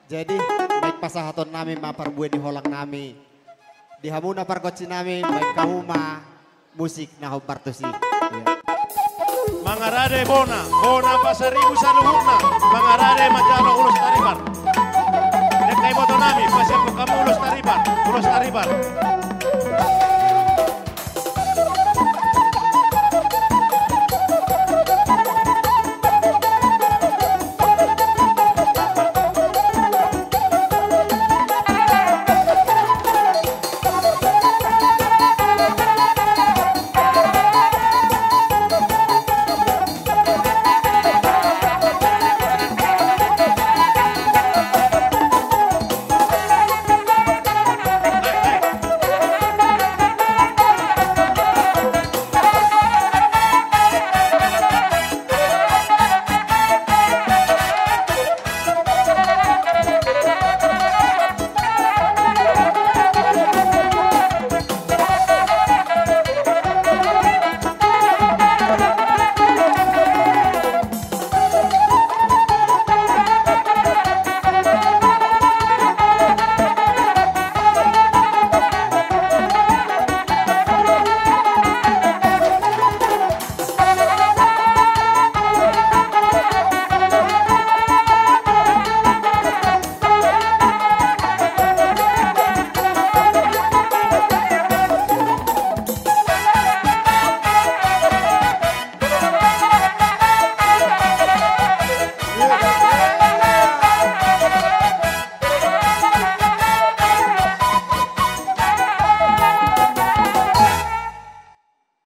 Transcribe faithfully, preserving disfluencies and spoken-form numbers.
Jadi, baen pasahaton nami ma parbue ni holang nami. Di hamu na pargonsi nami, baen hamu ma musik na hombar tusi. Iya. Mangarade bona, bona pasaribu saluhutna, mangarade manjalo ulos taribar. Dengke iboto nami, pasiampung hamu ulos taribar, ulos taribar.